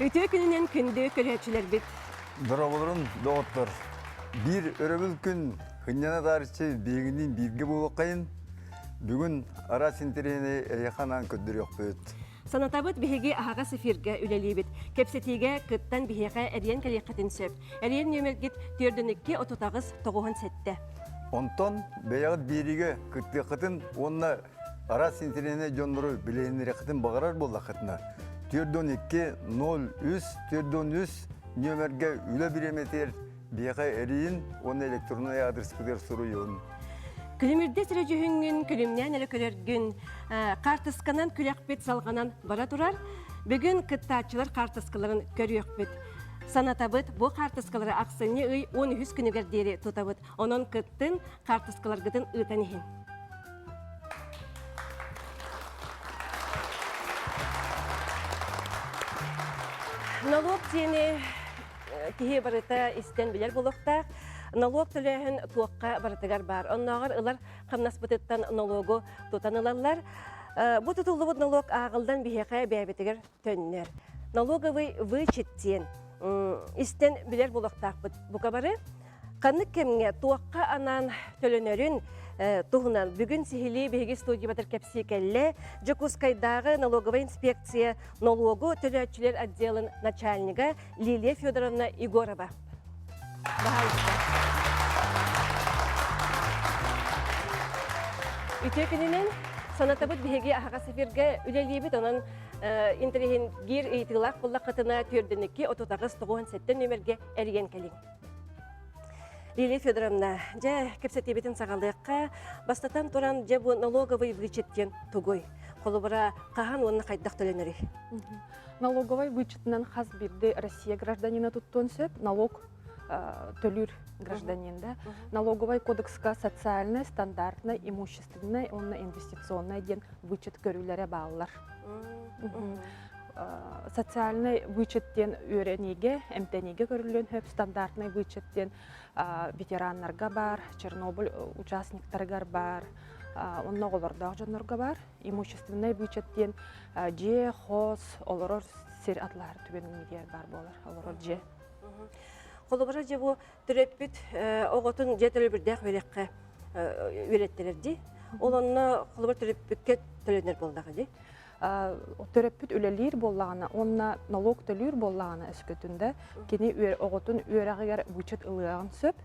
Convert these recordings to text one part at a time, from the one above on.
Үтүө күнүнэн күндү көрөөччүлэрбит. Дорооболорун, доҕоттор. Биир өрөбүл күн хынньана таарыччы биһигинниин бииргэ буолуоххайын. Бүгүн араас интэриэһинэй эһиэхэ анаан көрдөрүөхпүт. Санатабыт биһиги аһаҕас эфиргэ үлэлиибит. Кэпсэтиигэ кыттан биһиэхэ эрийэн кэлиэххитин сөп. Эрийэн нүөмэргит 42 38 97. Онтон бэйэҕит биэриигэ кыттыаххытын уонна араас интэриэһинэй дьоннору билиһиннэриэххитин баҕарар буоллаххытына 42 03 43 нүөмэргэ үлэ бириэмэтигэр биһиэхэ эрийин уонна электроннай аадырыспытыгар суруйун. Күлүмүрдэ сирэ дьүһүҥҥүн күлүмнээн эрэ көрөргүн хаартысканан күрэхпит салҕанан бара турар. Бүгүн кыттааччылар хаартыскаларын көрүөхпүт. Санатабыт, бу хаартыскалары ахсынньы ый 13 күнүгэр диэри тутабыт. Онон кыттын, хаартыскаларгытын ыытан иһин. Налог диэни киһи барыта истэн билэр буолуохтаах. Налог төлөөһүн туохха барытыгар баар. Оннооҕор ылар хамнаспытыттан налогу тутан ылаллар. Бу тутуллубут налог ааҕыллан биһиэхэ бэйэбитигэр төннөр. Налоговый вычет диэн истэн билэр буолуохтаахпыт бука бары. Ханнык кэмҥэ туохха анаан төлөнөрүн туһунан бүгүн сиһилии биһиги студиябытыгар кэпсии кэллэ Дьокуускайдааҕы налоговай инспекция нолуогу төлөөччүлэр отделын начальнига Лилия Федоровна Егорова. Үтүө күнүнэн санатабыт биһиги аһаҕас эфиргэ үлэлиибит онон интэриэһиргиир ыйытыылаах буоллаххытына түөрдэники 38 97 нүөмэргэ эрийэн кэлиҥ. Лилия Федоровна, дьэ, кэпсэтиибитин саҕалыахха. Бастатан туран, дьэ, бу налоговый вычет диэн тугуй? Холобура, хаһан уонна хайдах төлөнөрүй? Налоговай вычетынан хас биирдии Россия гражданина туттуон сөп. Налог төлүүр гражданин да. Налоговай кодекска социальный, стандартный, имущественный уонна инвестиционный диэн вычет көрүүлэрэ бааллар. Социальный вычет диэн үөрэниигэ, эмтэниигэ көрүллүөн сөп, стандартный вычет диэн ветераннарга баар, Чернобыль участниктарыгар баар, онно оҕолордоох дьоннорго баар. Имущественный вычет диэн дьиэ, хос, олорор сир атлаһар түгэнигэр баар буолар, олорор дьиэ. Холобура дьэ бу төрөппүт оҕотун дьиэ төлөбүрдээх үөрэххэ үөрэттэрэр дии. Ол онно холобур төрөппүккэ төлөнөр буоллаҕа дии. Төрөппүт үлэлиир буоллаҕына уонна налог төлүүр буоллаҕына өскөтүн да кини оҕотун үөрэҕигэр вычет ылыаҕын сөп.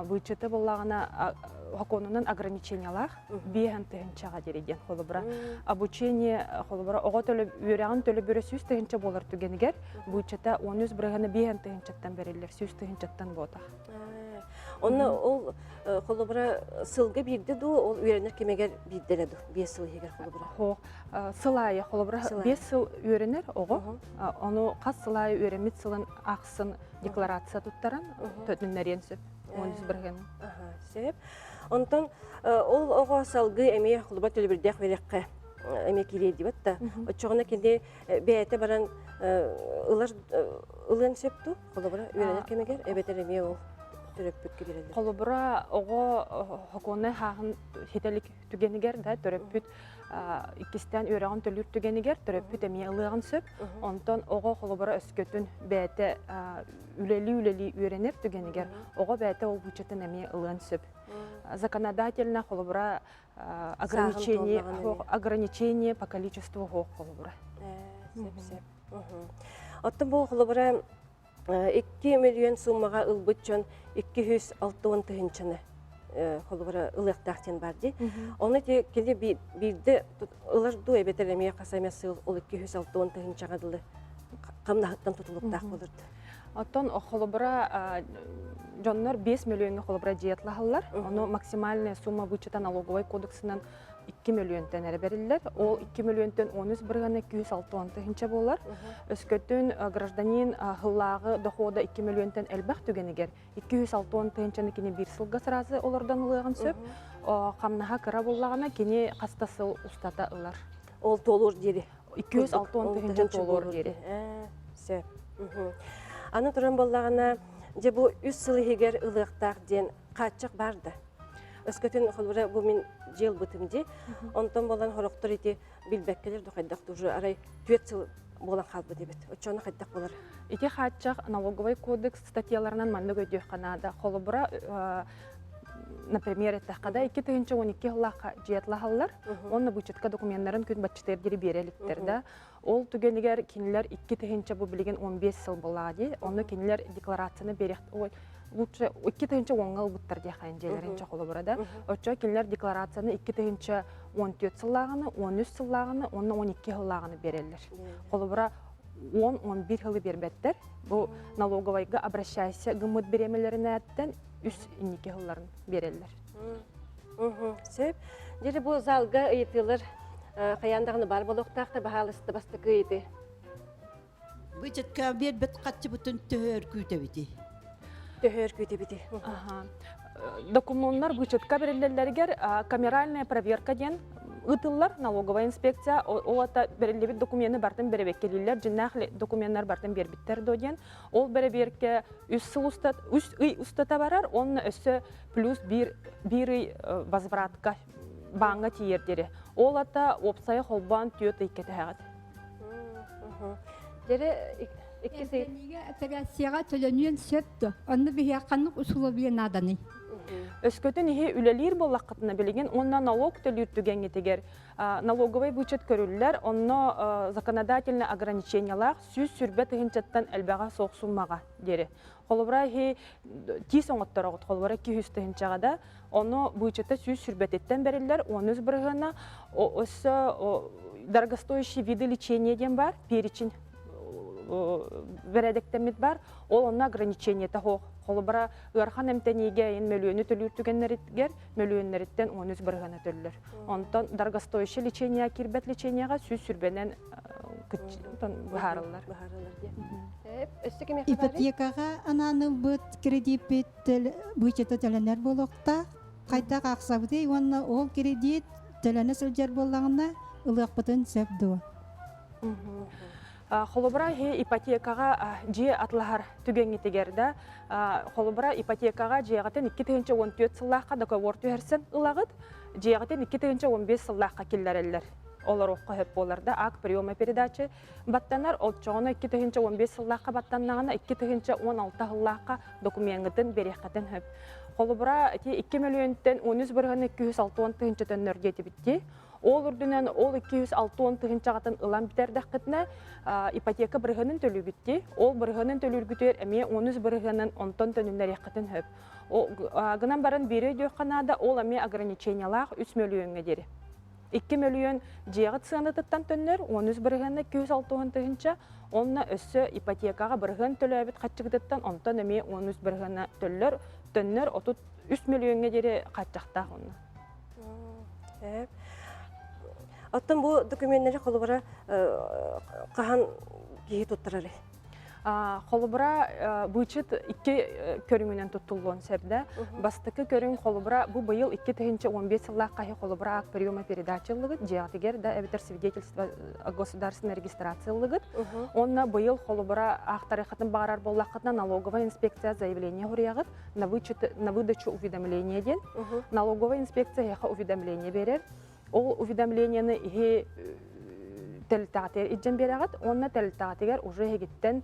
Вычеты буоллаҕына сокуонунан ограничениялаах биэһэн тыһыынчаҕа диэри диэн холобура обучение холобура оҕо үөрэҕин төлөбүрэ 100 тыһыынча буолар түгэнигэр вычета 13 бырыһыана биэһэн тыһыынчаттан бэриллэр 100 тыһыынчаттан буотах. Онно ол холобура сылга биирдэ дуу, ол үөрэнэр кэмигэр биирдэ эрэ дуу, биэс сыл иһигэр холобура? Хоох, сыл аайы холобура биэс сыл үөрэнэр оҕо, ону хас сыл аайы үөрэммит сылын ахсын декларация туттаран төннөриэн сөп. 13 бырыһыан. Сөп. Онтон ол оҕо салгыы эмиэ холобура төлөбүрдээх үөрэххэ эмиэ киириэ диэбит да. Оччоҕуна кини бэйэтэ баран ылар ылыан сөп дуу? Холобура, үөрэнэр кэмигэр эбэтэр эмиэ ол төрөппүккэ биэрэллэр. Холобура, оҕо сокуоннай хааһын ситэ илик түгэнигэр да төрөппүт иккистээн үөрэҕин төлүүр түгэнигэр төрөппүт эмиэ ылыаҕын сөп. Онтон оҕо холобура өскөтүн бэйэтэ үлэлии-үлэлии үөрэнэр түгэнигэр оҕо бэйэтэ ол вычетын эмиэ ылыан сөп. Законодательно холобура ограничение ограничение по количеству хоох холобура. Сөп сөп. Оттон бу холобура 2 миллион суумаҕа ылбыт дьон 260 тыһыынчаны холобура ылыахтаах диэн бар дии. Ону ити кини биирдэ ылар дуу эбэтэр эмиэ хас эмэ сыл ол 260 тыһыынчаҕа дылы хамнаһыттан тутулуктаах болурду. Оттон холобура дьоннор 5 миллиоҥҥа холобура дьиэ атлаһаллар. Ону максимальная сумма вычета налоговай кодексынан 2 мөлүйүөнтэн эрэ бэриллэр. Ол 2 мөлүйүөнтэн 13 бырыһыана 260 тыһыынча буолар. Өскөтүн гражданин сыллааҕы дохода 2 мөлүйүөнтэн элбэх түгэнигэр 260 тыһыынчаны кини биир сылга сразу олордон ылыаҕын сөп. Хамнаһа кыра буоллаҕына кини хаста сыл устата ылар. Ол туолуор диэри. 260 тыһыынча туолуор диэри. Сөп. Аны туран буоллаҕына, дьэ бу үс сыл иһигэр ылыахтаах диэн хааччах баар да. Өскөтүн холобура бу мин дьиэ ылбытым дии. Онтон буолан хорохтор ити билбэккэлэр да хайдах уже арай түөрт сыл буолан хаалбыт эбит. Оччоҕуна хайдах буолар? Ити хааччах налоговай кодекс статьяларынан маннык өйдүөххэ наада. Холобура, например, эттэххэ да, 2012 сыллаахха дьиэтлаһаллар, уонна вычетка докуменнарын күн баччытыгар диэри биэрэ иликтэр да. Ол түгэнигэр кинилэр 2000 бу билигин 15 сыл буоллаҕа дии. Онно кинилэр декларацияны биэриэх ой, лучше 2010-ҥа ылбыттар диэххэ дьиэлэрин холобура да. Оччо кинилэр декларацияны 2014 сыллааҕыны, 13 сыллааҕыны уонна 12 сыллааҕыны биэрэллэр. Холобура 10-11 сылы биэрбэттэр. Бу налоговайга обращайся гыммыт бириэмэлэринээттэн үс инники сылларын биэрэллэр. Сөп. Дьэ бу залга ыйытыылар хайаан даҕаны баар буолуохтаах да баһаалыста бастакы ыйытыы. Бычытка биэрбит хаччыбытын төһөр күүтэбити. Төһөр күүтэбити. Докумуоннар вычетка бэриллэллэригэр камеральная проверка диэн ыытыллар налоговая инспекция ол ата бэриллибит документы бартын бэрэбиэркэлииллэр дьиннээх докуменнар бартын биэрбиттэр до диэн ол бэрэбиэркэ үс сыл устат үс ый устата барар уонна өссө плюс биир биир ый возвратка бааҥҥа тиийэр диэри ол ата уопсайа холбоон түөрт ый кэтэһэҕит Дьэрэ иккис ый операцияҕа төлөнүөн сөп дуо? Онно биһиэхэ ханнык усулуобуйа нааданый? Өскөтүн иһи үлэлиир буоллаххытына билигин уонна налог төлүүр түгэҥҥитигэр налоговый вычет көрүллэр, онно законодательное ограничениелаах 120 тыһыынчаттан элбэҕэ суох суммаҕа диэри. Холобура иһи тиис оҥоттороҕут, холобура 200 тыһыынчаҕа да, ону вычета 120-титтэн бэриллэр, 13 бырыһыана өссө дорогостоящие виды лечения диэн баар, перечень бэрээдэктэммит бар, ол онно ограничениета суох. Холобура, ыарахан эмтэниигэ ин мөлүөнү төлүүр түгэннэригэр мөлүөннэриттэн 13 бырыһыана төллөр. Онтон дорогостоящее лечение киирбэт лечениеҕа 120-нэн быһаарыллар. Быһаарыллар диye. Өссө кимиэхэ Ипотекаҕа анаан ылбыт кредиппит бычета төлөнөр буолуохтаах. Хайдах аахсабытый уонна ол кредит төлөнө сылдьар буоллаҕына ылыахпытын сөп дуо? Холобура, ипотекаҕа дьиэ атлаһар түгэҥҥитигэр да, холобура, ипотекаҕа дьиэҕитин 2014 сыллаахха договор түһэрсэн ылаҕыт, дьиэҕитин 2015 сыллаахха киллэрэллэр. Олоруохха сөп буолар да, акт приема передачи баттанар, оччоҕуна 2015 сыллаахха баттаннаҕына 2016 сыллаахха докумуоҥҥытын биэриэххитин сөп. Холобура, ити 2 мөлүйүөнтэн 13 бырыһыан 260 тыһыынча төннөр диэтибит Ол үрдүнэн ол 260 тыһыынчаҕытын ылан бүтэрдэххитинэ ипотека бырыһыанын төлүүгүт Ол бырыһыанын төлүүргүтүгэр эмиэ 13 бырыһыанын онтон төнүннэриэххитин сөп. Гынан баран биири өйдүөххэ наада, ол эмиэ ограничениелаах 3 мөлүйүөҥҥэ диэри. 2 мөлүйүөн дьиэҕит сыанатыттан төннөр, 13 бырыһыанна 260 тыһыынча, онно өссө ипотекаҕа бырыһыан төлөөбүт хаччыгытыттан онтон эмиэ 13 бырыһыанна төллөр, төннөр 33 мөлүйүөҥҥэ диэри хааччахтаах онно. Оттон бу докуменнары холобура хаһан киһи туттарарый? Холобура, вычет икки көрүҥүнэн туттуллуон сөп да. Бастакы көрүҥ холобура бу быйыл 2015 сыллаах хаһы холобура акт приема передачи ыллыгыт, дьиэҕитигэр да эбэтэр свидетельство государственной регистрация ыллыгыт. Онно быйыл холобура аахтарыаххытын баҕарар буоллаххытына налоговая инспекция заявление хуруйаҕыт на вычет на выдачу уведомления диэн. Налоговая инспекция эһиэхэ уведомление берер. Ол уведомлениены иһи тэрилтэҕитигэр илдьэн биэрэҕит уонна тэрилтэҕитигэр уже эһигиттэн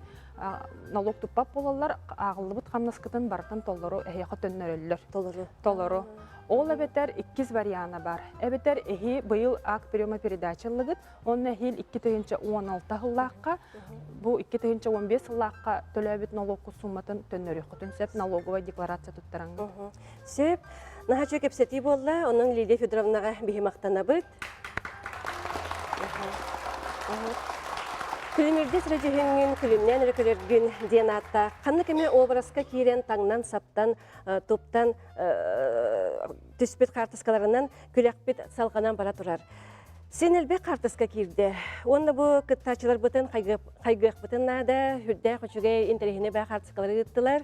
налог туппат буолаллар, ааҕыллыбыт хамнаскытын барытын толору эһиэхэ төннөрөллөр. Толору. Толору. Ол эбэтэр иккис вариана бар. Эбэтэр эһи быйыл акт приема передачи ыллыгыт, Онно эһиил 2016 сыллаахха, бу 2015 сыллаахха төлөөбүт нолуокку сууматын төннөрүөххүтүн сөп налоговай декларация туттараҥҥыт. Сөп. Наһаа үчүгэй кэпсэтии буолла. Онон Лидия Федоровнаҕа биһи махтанабыт. Күлүмүрдэ сирэдьүһүҥҥүн, күлүмнээн эрэ көрөргүн диэн ааттаах ханнык эмэ образка киирэн таҥнан-саптан, туптан түспүт хаартыскаларынан күрэхпит салҕанан бара турар. Син элбэх хаартыска киирдэ. Уонна бу кыттааччыларбытын хайгыахпытын наада, үрдээх үчүгэй интэриэһинэй баа хаартыскалары ыыттылар.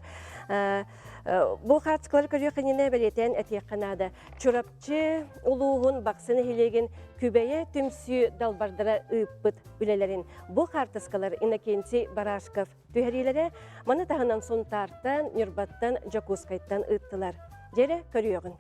Бу хаартыскалары көрүөх иннинэ бэлиэтээн этиэххэ наада. Чурапчы улууһун Бахсы нэһилиэгин Күбэйэ түмсүү далбардара ыыппыт үлэлэрин бу хаартыскалар Иннокентий Барашков түһэриилэрэ маны таһынан Сунтаартан, Ньурбаттан, Дьокуускайтан ыыттылар. Дьэрэ көрүөҕүн.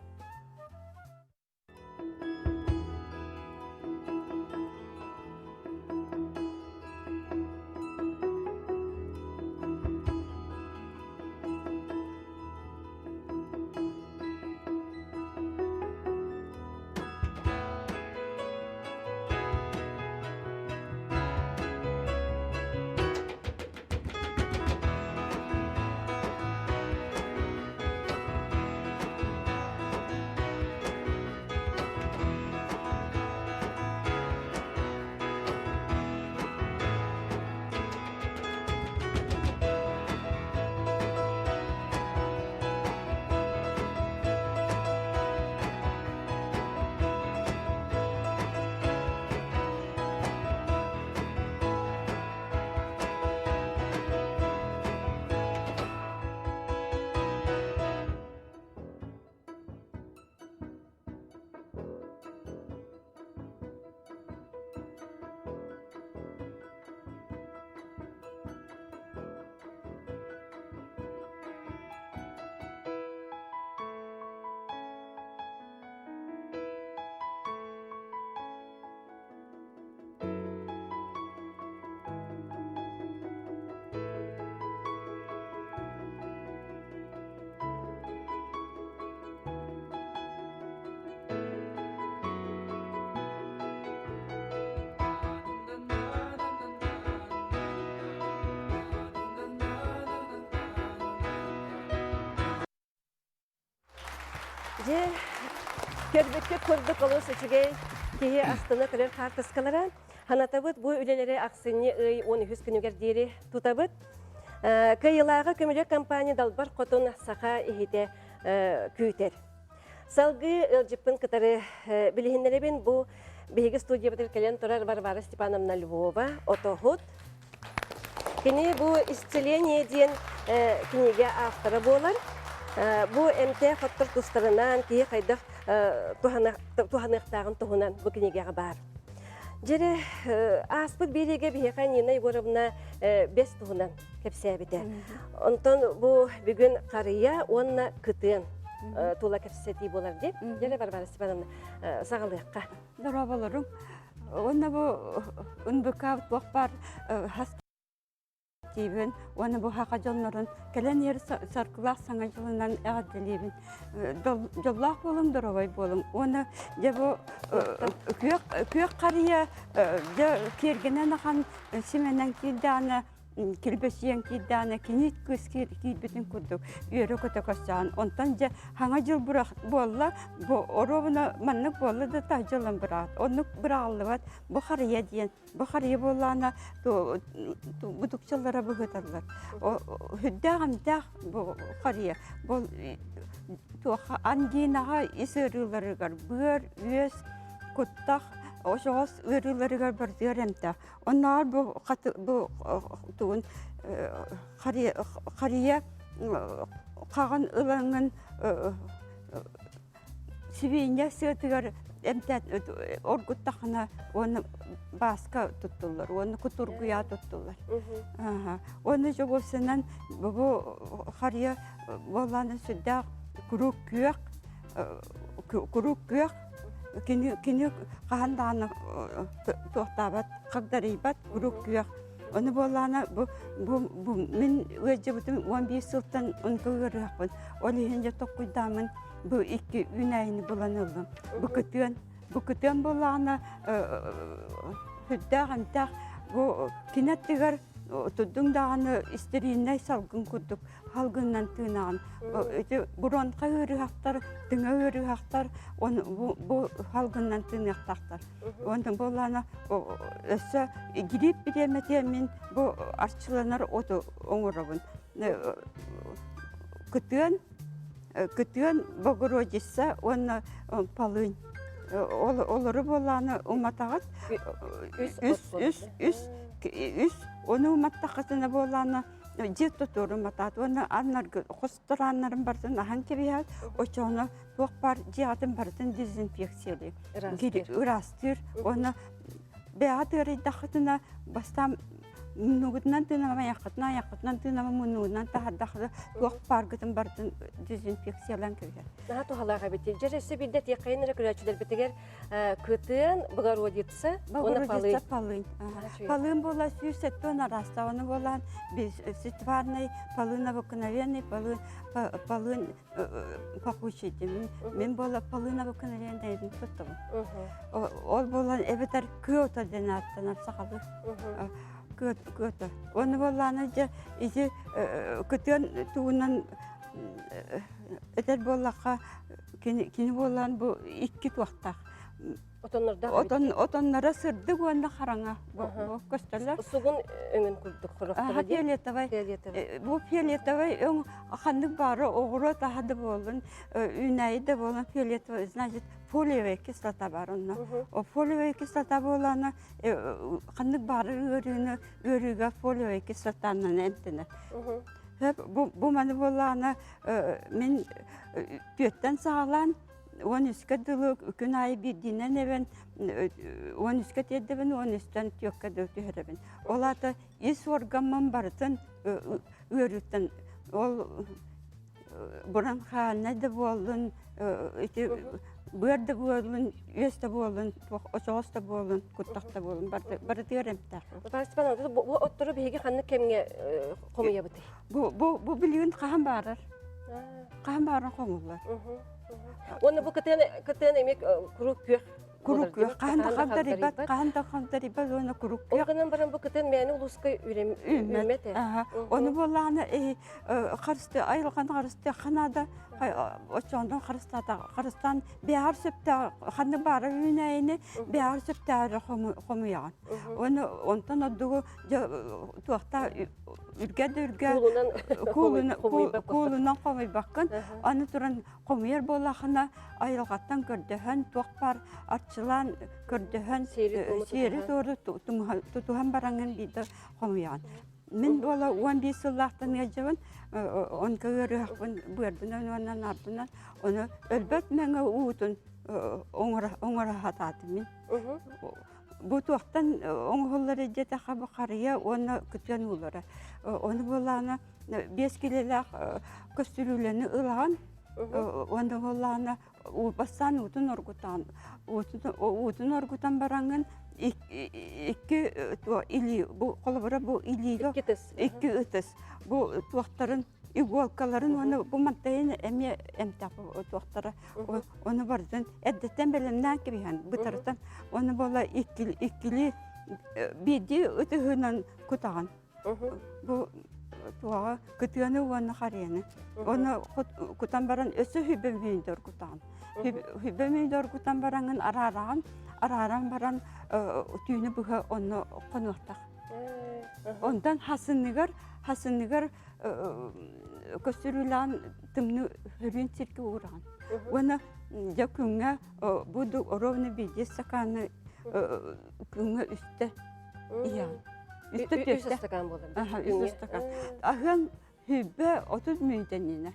Дьэ, көрбүккүт курдук олус үчүгэй киһи астына көрөр хаартыскалара. Ханатабыт бу үлэлэри ахсынньы ый 13 күнүгэр диэри тутабыт. Кыайыылааҕы көмүлүөк компания Далбар Хотун саха иһитэ күүтэр. Салгыы ыалдьыппын кытары билиһиннэрэбин. Бу биһиги студиябытыгар кэлэн турар Варвара Степановна Львова, отоһут. Кини бу «Исцеление» диэн кинигэ автора буолар. Бу эмтээх оттор тустарынан киһи хайдах туһаныахтааҕын туһунан бу кинигэҕэ баар. Дьэрэ, ааспыт биэриигэ биһиэхэ Нина Егоровна бэс туһунан кэпсээбитэ. Онтон бу бүгүн харыйа уонна кытыан тула кэпсэтии буолар диэн. Дьэрэ, Варвара Степановна, саҕалыахха. Дорооболорум. Уонна бу НБК туох баар хас тиибин уонна бу саха дьоннорун кэлэн иһэр саргылаах саҥа дьылынан эҕэрдэлиибин. Дьоллоох буолуҥ, доруобай буолуҥ. Уонна дьэ бу күөх күөх харыйа дьэ киэргэнэн ахан симэнэн киирдэҕинэ килбэсийэн киирдэҕинэ кини кыыс киирбитин курдук үөрэ-көтө көрсөҕүн. Онтон дьэ саҥа дьыл буолла, бу оруобуна маннык буолла да таһдьа ылан быраҕат. Оннук быраҕыллыбат. Бу харыйа диэн Бу харыйа буоллаҕына бутукчалара быһыталлар. Үрдээх эмтээх бу харыйа. Бу туохха ангинаҕа ис ыарыыларыгар быар, үөс, куттах, очоҕос ыарыыларыгар барытыгар эмтээх. Оннооҕор бу бу тугун харыйа хаҕын ылаҥҥын Сибиинньэ сыатыгар эмтээн оргуттаххына уонна бааска туттуллар уонна кутургуйа туттуллар. Уонна дьобуосунан бу харыйа буоллаана сүрдээх куруук күөх куруук күөх кини кини хаһан даҕаны туохтаабат хагдарыйбат куруук күөх Ону буоллаҕына бу, бу, бу мин ыалдьыбытым 11 сылтан онто ыарыһахпын. Ол иһин дьэ токкуйдааммын бу икки үүнээйини булан ыллым. Бу кытыан, бу кытыан буоллаҕына сүрдээх эмтээх бу кини аттыгар турдуҥ даҕаны истерииннэй салгын курдук салгынынан тыынаҕын. Ити бронха ыарыһахтар, тыҥа ыарыһахтар оны бу, бу салгынынан тыыныахтаахтар. Онтон буоллаҕына өссө грипп бириэмэтигэр мин бу арчыланар оту оҥоробун. Кытыан, кытыан Богородица уонна полынь. Олору буоллаҕына уматаҕыт үс үс үс үс ону уматтаххытына буоллаҕына дьиэ тутууру уматаат уонна аннаргы хостор ааннарын барытын аһан кэбиһээт оччоҕуна туох баар дьиэҕитин барытын дезинфекциялыыр ыраастыыр уонна бэйэҕит ыарыйдаххытына бастаан муннугутунан тыынама айаххытынан айаххытынан тыынама муннугунан таһардаххына туох бааргытын барытын дезинфекциялаан кэбиһэр Наһаа туһалаах эбит. Дьэ өссө биирдэ тиэххэйин эрэ көрөөччүлэрбитигэр кытыан, Богородица уонна Богородица полынь. Полынь буола 170 араастаах. Ону буолан сетварный полынь обыкновенный, полынь полынь пахучий диэн. Мин буола полынь обыкновенныйбын туттабын. Ол буолан эбэтэр кыото диэн ааттанар сахалыы. Кыото. Ону буоллаана дьэ ити кытыан тугунан этэр буоллахха кини кини буоллаан бу икки туохтаах. Отоннордоох Отон отонноро сырдык уонна хараҥа бу көстөллөр. Сугун өҥүн курдук хорохторо диэн. Фиолетовай. Фиолетовай. Бу фиолетовай өҥ ханнык баара оҕуруот аһа да буоллун, үүнээйи да буоллун фиолетовай, значит, фолиевая кислота бар онно. О фолиевая кислота буолаана ханнык баара ыарыыны ыарыыга фолиевая кислотанан эмтэнэр. Бу бу маны буоллаҕына мин түөттэн саҕалаан 13-кэ дылы күн аайы биирдиинэн эбэн 13-кэ тиэрдэбин 13-тэн түөккэ дылы түһэрэбин. Ол аата ис уоргаммын барытын ыарыыттан ол бронхальнай да буоллун ити быар да буоллун үөс да буоллун очоҕос да буоллун куттах да буоллун барытыгар эмтээх. Наталья Степановна, бу оттору биһиги ханнык кэмҥэ хомуйабытый? Бу бу бу билигин хаһан баарар? Хаһан баарар хомуллар. Уонна бу кытыан кытыан эмиэ куруук күөх Куруук күөх. Хаһан да хагдарыйбат, хаһан да хагдарыйбат уонна куруук күөх. Ол гынан баран бу кытыан мээнэ улууска үүммэт. Ону буоллаҕына харысты айылҕаны харыстыахха наада. Оччоҕунан харыстаан бэйэҕэр сөптөөх ханнык баара үүнээйини бэйэҕэр сөптөөх хомуйаҕын. Уонна онтон ордугу туохта үргэ да үргэ куулунан хомуйбаккын. Аны туран хомуйар буоллахына айылҕаттан көрдөһөн туох баар арчылаан көрдөһөн сиэри-туору тутуһан бараҥҥын биирдэ хомуйаҕын. Мин буола 11 сыллаахтан ыалдьабын, онко ыарыһахпын быарбынан уонна наарбынан, ону өлбөт мэҥэ уутун оҥоро сатаатым мин. Бу туохтан оҥоһуллар диэтэххэ бу харыйа уонна кытыан уулара. Ону буоллаҕына 5 килэлээх көстүрүүлэни ылаҕын, уонна буоллаҕына бастаан уутун оргутан, уутун оргутан бараҥҥын икки илии бу холобура бу илиигэ икки ытыс бу туохтарын иголкаларын уонна бу мантайын эмиэ эмтээх туохтара ону барытын эрдэттэн бэлэмнээн кэбиһэн бытарытан ону буола иккили биирдии ытыһынан кутаҕын Бу туоҕа кытыаны уонна харыйаны. Уонна кутан баран өссө хүбэ мүөйдө оргутаҕын. Хүбэ мүөйдө оргутан бараҥын араараҕын, арааран баран түүнү быһа онно хонуохтах. Онтон хасыныгар, хасыныгар көстүрүүлээн тымныы хөрүүн сиргэ уураҕын. Уонна дьэ күҥҥэ бу ровно биирдии стаканы күҥҥэ үстэ иһэҕин. Үстэ Үс ыстакаан буолар. Аха, үс ыстакаан. Аһыан хүббэ 30 мүнүүтэннинэ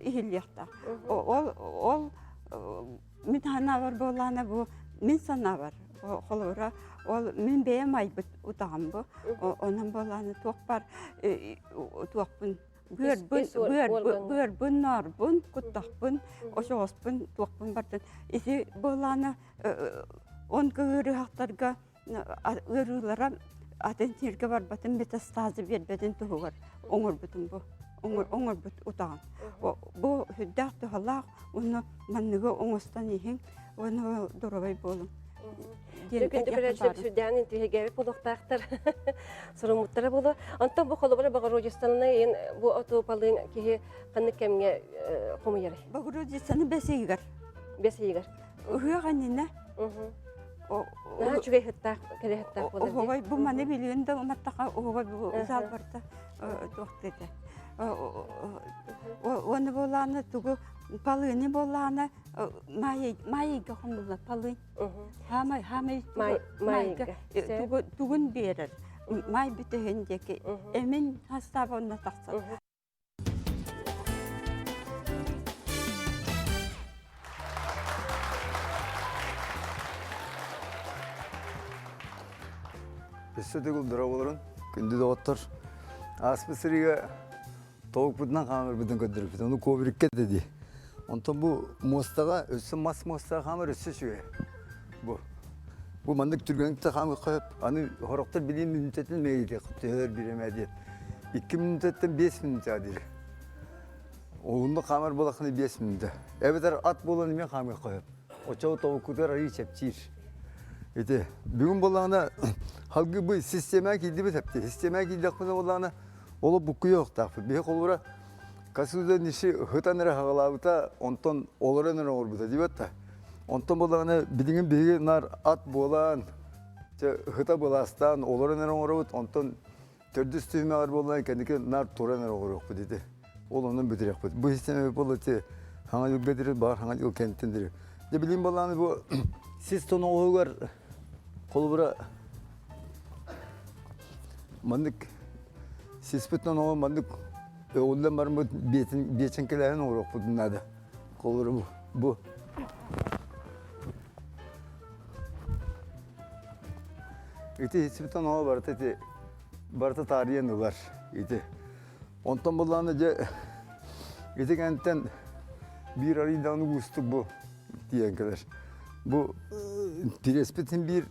иһиллиэхтээх. Ол ол мин санаабар буоллаана бу мин санаабар холобура ол мин бэйэм айбыт утаҕым бу. Онон буоллаана туох бар туохпун быарбын быарбын наарбын куттахпын очоҕоспун туохпун бардын ити буоллаана он кыырыһахтарга ыарыылара атын сиргэ барбатын метастазы биэрбэтин туһугар оҥорбутум бу оҥорбут утаҕым бу сүрдээх туһалаах уонна манныгы оҥостон иһиҥ уонна доруобай буолуҥ диэн Күндү көрөөччүлэр сүрдээн интиһигээбит буолуохтаахтар суруммуттара буолуо. Онтон бу холобура Богородицаны иин бу отуопалыын киһи ханнык кэмҥэ хомуйарый? Богородицаны бэс ыйыгар. Бэс ыйыгар. Ыһыах иннинэ. Наһаа үчүгэй сыттаах, кэрэ сыттаах буолар. Оһуобай бу маны билигин да уматтаха оһуобай бу зал барта туохты этэ. Уонна буолаана тугу палыыны буолаана маайыйга хомулла палыын. Хаамай хаамай маайга тугун биэрэр. Маай бүтөһүн диэки эмин хастаабы онно тахсар. Өссө төгүл дорооболорун, күндү доҕоттор. Ааспыт сырыыга толукпутунан хаамырбытын көрдөрбүт. Ону коврикка дии. Онтон бу муостаҕа өссө мас муостаҕа хаамар өссө үчүгэй. Бу. Бу маннык түргэнник да хаамыахха сөп. Аны сорохтор билиин мүнүүтэтин мэйиитиэх төһөр бириэмэ диэн. 2 мүнүүтэттэн 5 мүнүүтэ диир. Уһуннук хаамар буолаххына 5 мүнүүтэ. Эбэтэр ат буолан эмиэ хаамыахха сөп. Оччоҕо тобуккутугар арыый чэпчиир. Ити бүгүн буоллаҕына халгы бу систиэмэҕэ киирдибит эпти. Систиэмэҕэ киирдэхпинэ буоллаҕына олох буккуйуохтаахпыт. Биһи холобура Касуда Ниши ыһытан эрэ хаҕалаабыта, онтон олорон эрэ оҥорбута диэбэт да. Онтон буоллаҕына билигин биһиги наар ат буолан, чэ ыһыта былаастаан олорон эрэ оҥоробут, онтон төрдүс түһүмэҕэр буоллаҕына кэнники наар туран эрэ оҥоруохпут ити. Ол онон бүтүрүөхпүт. Бу система буолла ити хаҥа дьылга дири, баҕар хаҥа дьыл кэнниттэн дири. Дьэ билигин буоллаҕына бу сис тоноҕоһугар холобура маннык сиспит тоноҕо маннык Өҕүллэн бараммыт биэчэҥкэлээһин оҥоруохпутун наада. Холобура бу. Ити сибитон оҕо барыта ити барыта таарыйан ылар ити. Онтон буллаҕына дьэ ити кэнниттэн биир арыйдаҕына уустук бу тиийэн кэлэр. Бу тириэспитин биир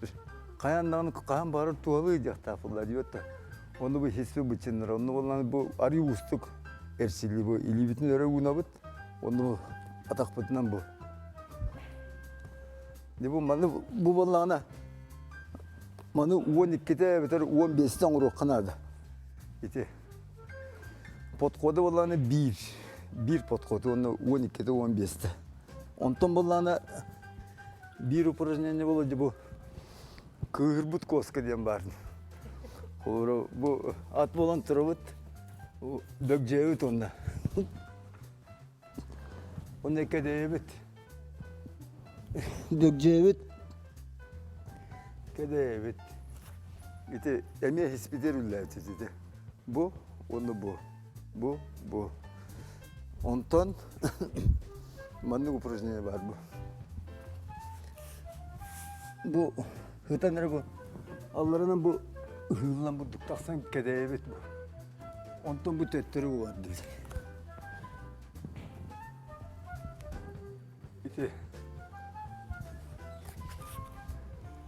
хайаан даҕаны хаһан баҕарар туһалыы диэхтээх буолла диэбэт да. Ону бу хисси быччыннар, онну буоллаҕына бу арыы уустук эрчиллии бу илиибитин өрө уунабыт, онну бу атахпытынан бу. Дьэ бу маны бу буоллаҕына маны 12-те эбэтэр 15-те оҥоруохха наада. Ити подхода буоллаҕына биир. Биир подход уонна 12-те 15-те. Онтон буоллаҕына биир упражнение буолла дьэ бу кыыһырбыт куоска диэн баар. Холобура бу ат буолан турабыт, бөгдьөөбүт уонна. Онно кэдэйэбит. Бөгдьөөбүт. Кэдэйэбит. Ити эмиэ испитер үллээччи ити. Бу уонна бу. Бу, бу. Онтон маннык упражнение баар бу. Бу ытан эрэ бу алларынан бу ыһыыллан бурдук тахсан кэдэйэбит бу. Онтон бу төттөрү бардыбыт. Ити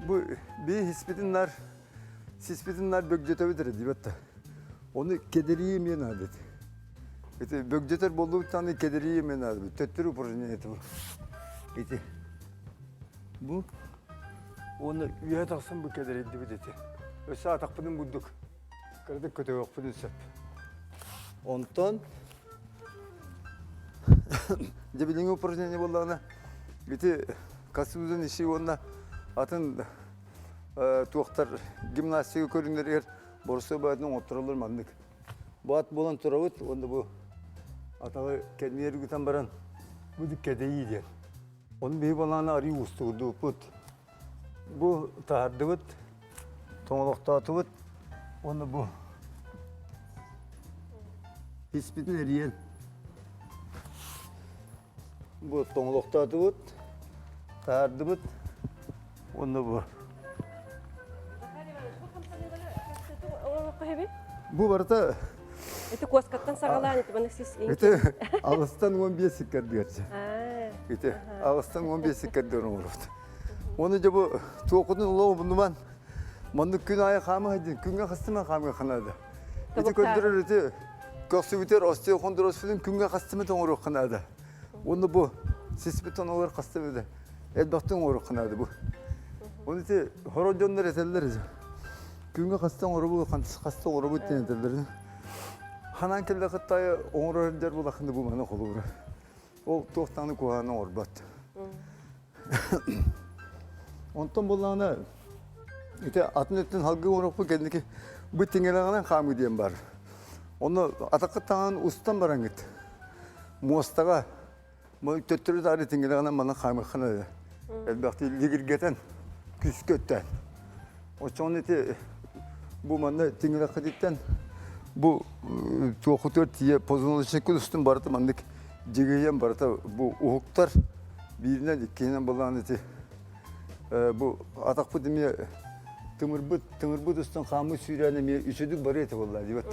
бу бии испитин нар сиспитин нар бөгдьөтөбүт эрэ диэбэт да. Ону кэдэрии эмиэ наада этэ. Ити бөгдьөтөр буоллубут кэдэрии эмиэ наада. Төттөрү упражнение бу. Ити бу уонна үөһэ тахсан бу кэдэрийдибит ити. Өссө атахпытын бурдук кыратык көтөҕүөхпүтүн сөп. Онтон дьэ билиҥҥи упражнение буоллаҕына ити косузан иши уонна атын туохтар гимнастика көрүҥнэригэр боросуой баатын оҥоттороллор маннык. Бу ат буолан турабыт уонна бу атаҕы кэннигэр ыытан баран бу кэдэйии диэн. Ону биһи балаана арыы уустугурдубуппут. Бу таһардыбыт, тоҥолохтоотубут уонна бу испитин эрийэн бу тоҥолохтоотубут, таһардыбыт уонна бу Бу барыта Ити куоскаттан саҕалаан ити маннык сис Ити алыстан 15 сиккэрдиэрчи. Ити алыстан 15 сиккэрдиэр оҥоробут. Оны дьэ бу туохутун улаҕа муннуман маннык күн аайы хаама сылдьын күҥҥэ хастыма хаамыа наада. Ити көрдөрөр ити көхсүбүтэр остеохондрозпутун күҥҥэ хастыма тоҥоруохха наада. Уонна бу сиспит тоноҕор хастыма да элбэхтик оҥоруохха наада бу. Оны ити хоро дьоннор этэллэр күҥҥэ хаста оҥоробут, хаста оҥоробут диэн этэллэр. Ханан кэллэ кыттайы оҥорор дьэр булахында бу маны холобура. Ол туохтааны куһааны оҥорбот. Онтон буллаҕына ити атын өттүн халгыы оҥоруохпут кэнники бу тиҥилэҕинэн хаамыы диэн бар. Онно атаххыт таҥаһын устан бараҥҥыт муостаҕа төттөрү таары тиҥилэҕинэн манан хаамыахха наада. Элбэхтик лигиргэтэн, күүскэ өттөөн. Оччоҕуна ити бу манна тиҥилэххититтэн бу туохутугар тиийэ позвоночниккут устун барыта маннык дьигийэн барыта бу уһуктар бииринэн иккиһинэн былаан ити бу атахпыт эмиэ тымырбыт тымырбыт устун хааммыт сүүрээн эмиэ үсүдүк барыа этэ буолла диэбэт.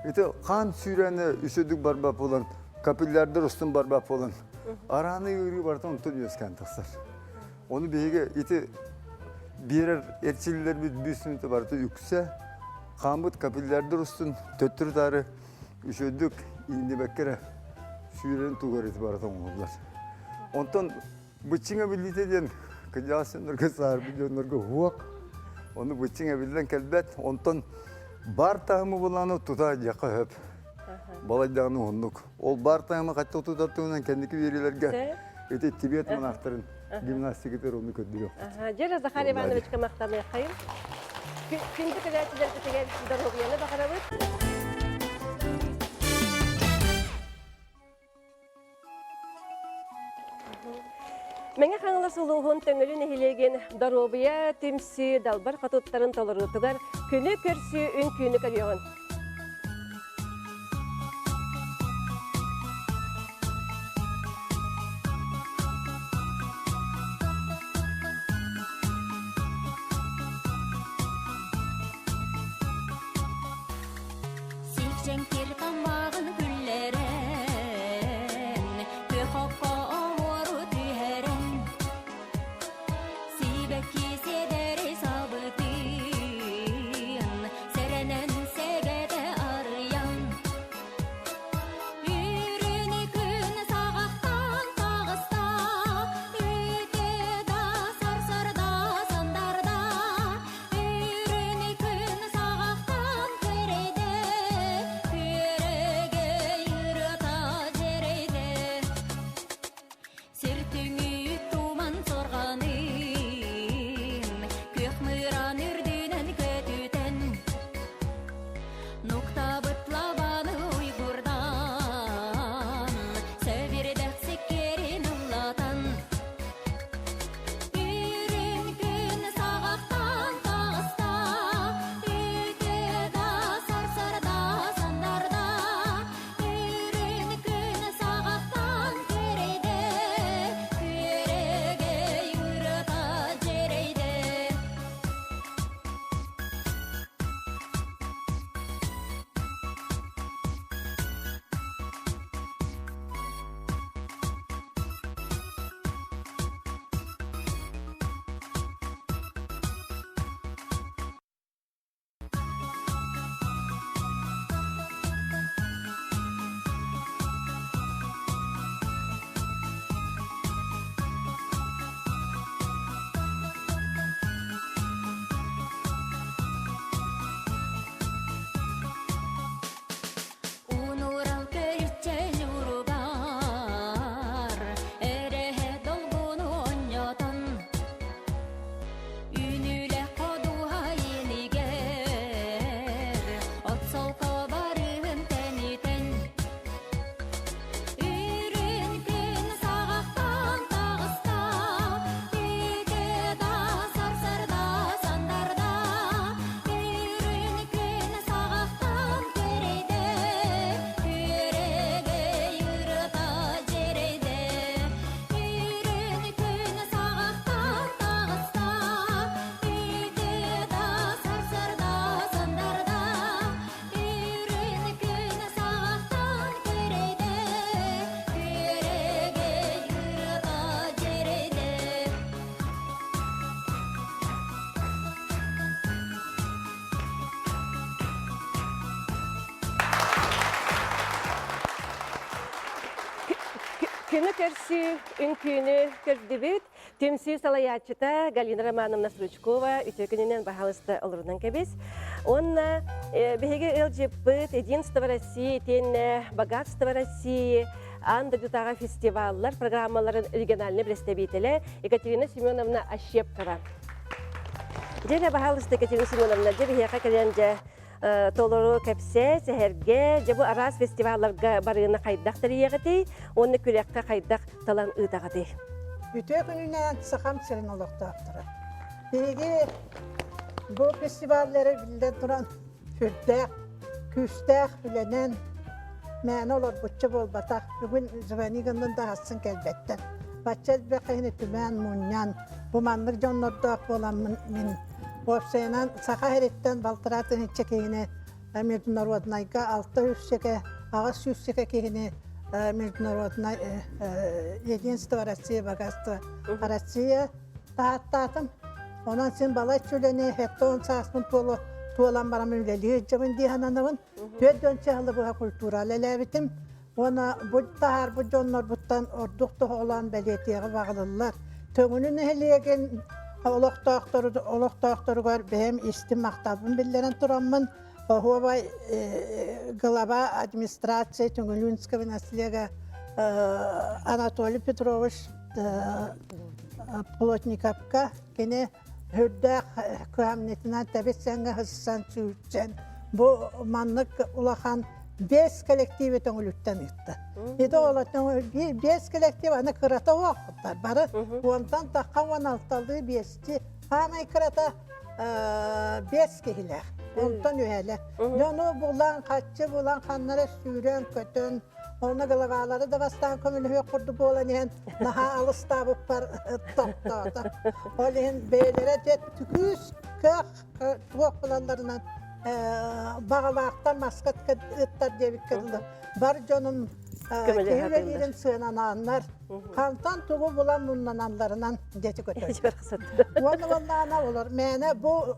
Ити хаан сүүрээнэ үсүдүк барбат буолан капиллярдар устун барбат буолан арааны ыарыы барыта онтон үөскээн тахсар. Ону биһиги ити биэрэр эрчиллэрбит бүүс барыта үксэ хааммыт капиллярдар устун төттөрү-таары үчүгэйдик иҥнибэккэ эрэ сүүрэн тугар ити барыта оҥоһуллар. Онтон быччыҥ эбиллиитэ диэн кырдьаҕас дьоннорго саарбыт дьоннорго уһуох. Ону быччыҥ эбиллэн кэлбэт. Онтон баар таһымы булааны тута дьиэххэ сөп. Балайдаҕына уһуннук. Ол баар таһымы хачча тутар туһунан кэнники биэриилэргэ ити Тибет монахтарын гимнастикатыгар ону көрдөрүөхпүт. Дьэ, Захар Ивановичка махтаныаххайын. Күндү көрөөччүлэрбитигэр доруобуйаны баҕарабыт. Мэҥэ Хаҥалас улууһун Төҥүлү нэһилиэгин доруобуйа түмсүү далбар хотуттарын толоруутугар күнү көрсүү үҥкүүнү көрүөҕүн. Сикчэҥкир таммаҕын күллэрэн, күөх окко оҥору түһэрэн, сибэкки сиэдэри сабытын, сэрэнэн сэгэтэ арыйан, Үрүнү күн саҕахтан таҕыста, үтэ да сарсарда сандарда, Үрүнү күн саҕахтан көрөйдө, Күнү көрсүү, үҥкүүнү көрдүбүт. Түмсүү салайааччыта Галина Романовна Стручкова үтүө күнүнэн баһаалыста олорунан кэбис. Уонна биһиги ыалдьыппыт Единство России итиэннэ Богатство России аан дойдутааҕы фестиваллар программаларын региональнай представителэ Екатерина Семеновна Ощепкова. Дьэ, баһаалыста Екатерина Семеновна, дьэ биһиэхэ кэлэн дьэ толору кэпсээ, сэһэргэ, дьэ бу араас фестивалларга барыыны хайдах тэрийэҕитий уонна күрэххэ хайдах талан ыытаҕытый? Үтүө күнүнэн Сахам сирин олохтоохторо. Биһиги бу фестиваллары биллэн туран сүрдээх күүстээх үлэнэн мээнэ олорбучча буолбатах. Бүгүн звони гыннын да аһассын кэлбэттэр. Бачча элбэх киһини түмээн, мунньан, бу маннык дьоннордоох буоламмын мин Уопсайынан, Саха сириттэн балтараа тыһыынча киһини международнайга 600 800 киһини международнай единство России богатство Россия тааттаатым. Онон син балачча үлэни 70 сааспын туолан баран үлэлии сылдьабын дии сананабын. 40 сылы быһа культура үлэлээбитим. Уонна бу таһаарбыт дьоннорбуттан ордук тоһоҕолоон бэлиэтиэҕи баҕалыллар. Төҥүлү нэһилиэгин олохтоохторугар бэйэм истин махталбын биллэрэн тураммын, оһуобай глава администрации Төҥүлүнского наслега Анатолий Петрович Плотниковка кини үрдээх кыһамньытынан тэбис-тэҥҥэ сыссан сүүрсэн бу маннык улахан биэс коллективи төҥүлүттэн ыытта. Ити олортон биэс коллектив аны кырата уохтар бары уонтан тахха уон алталыы биэсти хаамай кырата биэс киһилээх онтон үһэлэ. Дьону булан хаччы булан ханнара сүүрэн көтөн Онно главалары да бастаан көмөлөһүөх курдук буолан иһэн наһаа алыстаабыппар тохтоото. Ол иһин бэйэлэрэ дьэ күүс кыах туох булалларынан баҕалаахтар маска ыттар диэбиккэ дылы бар дьонум киһи үлэлиирин сыананааннар хантан тугу булан муннаналларынан дьэти көтөр. Уонна уоннаана олор мээнэ бу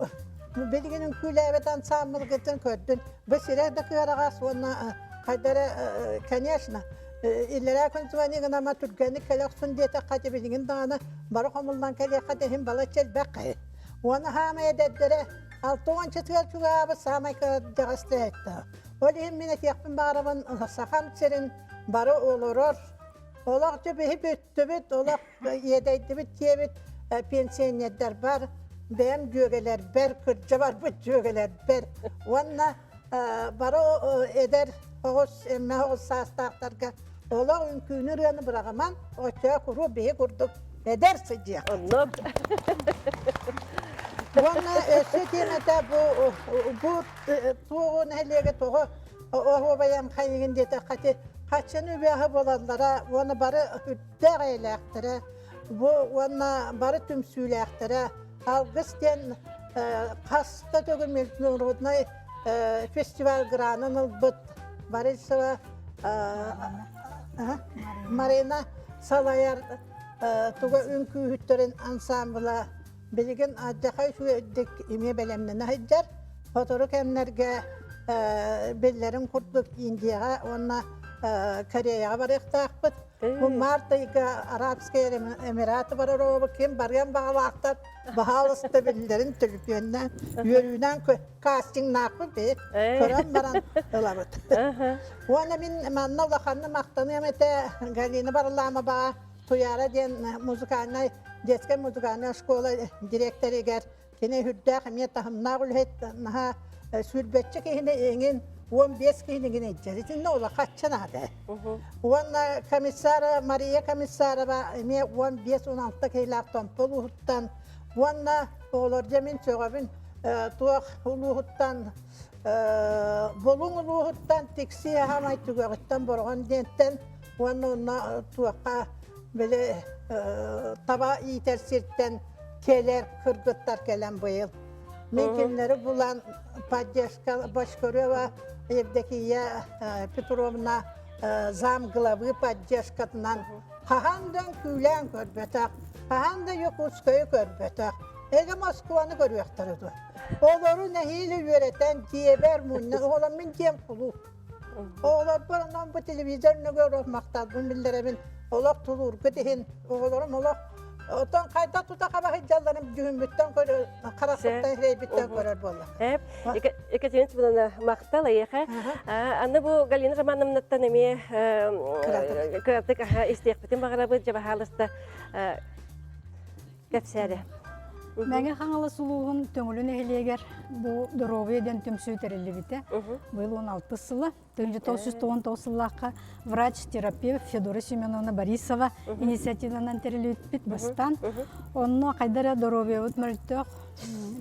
билигин үҥкүүлээбит ансаамбылгытын көрдүн бу сирэ да кыараҕас уонна Хайдара, конечно, иллэрээ күн звони гынама түргэнник кэлэ охсун диэтэххэ ити билигин даҕаны бары хомуллан кэлиэххэ да иһин балачча элбэх киһи. Уонна хаамай эдэрдэрэ алта уончатыгар чугаһаабыт саамай кырдьаҕас этэ. Ол иһин мин этиэхпин баҕарабын Сахам сирин бары олорор олох дьэ биһи бүттүбүт, олох иэдэйдибит диэбит пенсионердар бар, бэйэм дьүөгэлэрбэр, кырдьа барбыт дьүөгэлэрбэр уонна бары эдэр оҕус, эммэ оҕус саастаахтарга олох үҥкүүнү ырыаны быраҕыман, оччоо куруук биһи курдук эдэр сылдьыах. Оннук. Уонна өссө тиэмэтэ бу бу туоҕу нэһилиэгэ тоҕо оһуобайан хайыгын диэтэххэ ити хаччыны үбэһэ буолаллара уонна бары үрдээх эйэлээхтэрэ бу уонна бары түмсүүлээхтэрэ алгыс диэн хас да төгүл международнай фестиваль гранын ылбыт Борисова Марина салайар туга үҥкүүһүттэрин ансамбла билигин алдьархай үчүгэйдик эмиэ бэлэмнэнэ сылдьар. Сотору кэмнэргэ биллэрин курдук Индияҕа уонна Кореяҕа барыахтаахпыт. Бу март ыйга Арабскай Эмираты барар оҕобут ким барыан баҕалаахтар баһаалыста биллэрин төлөпүөннээн үөрүүнэн кастингнаахпыт бэйэ көрөн баран ылабыт. Уонна мин манна улаханны махтаныам этэ Галина Варламоваҕа Туйаара диэн музыкальнай детскай музыкальная школа директоригэр кини үрдээх эмиэ таһымнаах үлэһит наһаа сүүрбэччэ киһини эҥин 15 киһини гин илдьэр итиннэ улахачча наада уонна комиссара Мария Комиссарова эмиэ 15-16 киһилээх Томпо улууһуттан уонна оҕолор дьэ мин сөҕөбүн туох улууһуттан Булуҥ улууһуттан Тиксии Аһамай түгэҕиттэн Бороҕон диэнтэн уонна онно туохха били таба иитэр сиртэн кэлэр кыргыттар кэлэн быйыл мин кинилэри булан поддержка Бочкарева Евдокия Петровна зам главы поддержкатынан хаһан да үҥкүүлээн көрбөтөх, хаһан да Якутскайы көрбөтөх, эгэ Москваны көрүөхтэрэ дуо? Олору нэһиилэ үөрэтэн дьиэбэр мунньан, оҕолор мин дьиэм кулууп. Оҕолорбор онон бу телевизор нөҥүө махталбын биллэрэбин. Олох тулуургут иһин оҕолорум олох Отон хайдах тута хаба сылдьалларын дьүһүммүттэн көрөр, харахпыттан, сирэйбиттэн көрөр буолла. Эп, Екатерина Степановна, махтал эйиэхэ. Аны бу Галина Романовнаттан эмиэ кыратык истиэхпитин баҕарабыт, дьэ баһаалыста кэпсээрэ. Мэҥэ Хаҥалас улууһун Төҥүлү нэһилиэгэр бу доруобуйа диэн түмсүү тэриллибитэ. Быйыл 16 сыла. 1999 сыллаахха врач-терапевт Федора Семеновна Борисова инициативанан тэриллибиппит бастаан. Онно хайда эрэ доруобуйабыт мөлтөх